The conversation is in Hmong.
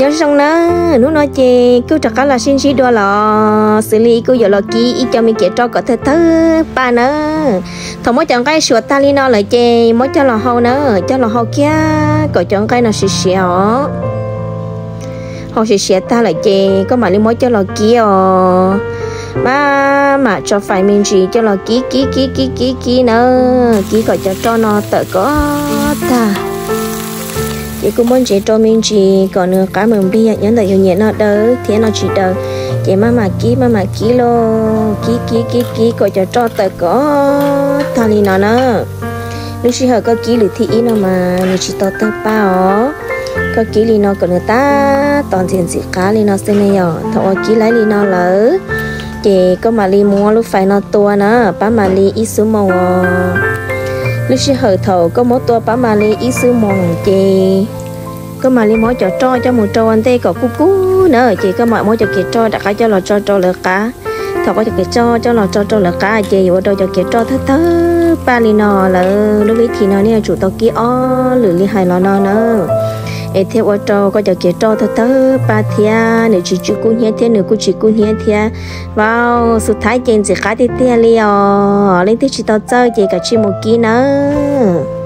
Nyob zoo na, hnub no ces kuj rov qab los sib ntsib dua los xws li kuj yuav los kib ib co me kev roj kom thawj thawj paj na. Thaum muab cov nqaij suav tag li no lawm ces muab coj los hau na, coj los hau kiag kom cov nqaij no siav siav os. Hau siav siav tag lawm ces koj mam li muab coj los kib os. Mam mam tso fais me ntsis coj los kib kib kib kib kib kib na, kib kom cov roj no tawm kom tag. Ces kuj muab ntsev rau me ntsis kom nws qab mus nplig nyob ntawm yus niam no daws thiab no tsis daws. Ces maj mam kib maj mam kib lauj, kib kib kib kib kom cov roj tawm kom tag li no na. Lub sij hawm koj kib lwm thib ib no mas nws tsis tau tawg paj os. Koj kib li no kom nws tab tom ntxim ntxim qab li no xwb ne yom. Thaum uas kib laib li no lawm ces koj mam li muab lub fais no tua na, pab mam li ib xuab moos os. Lub sij hawm thaum koj muab tua pab mam li ib xuab moos ces koj mam li muab cov roj coj mus rau ua ntej kom kub kub na, ces koj mam muab cov kev roj rov qab coj los tso rau lawv qab. Thaum koj cov kev roj coj los tso rau lawv qab ces yuav ua rau cov kev roj thawj thawj paj li no lawm. Lub vib thim no nej yuav tsum tau kib ob lwm li hais los no na, es thiaj ua rau koj cov kev roj thawj thawj paj thiab nws tsis tsw kub hnyiab thiab nws kuj tsis kub hnyiab thiab. Vau, xus thaib ces ntxim qab tiag tiag li os. Leej twg tsis tau txawj ces kav tsij mus kib nawb.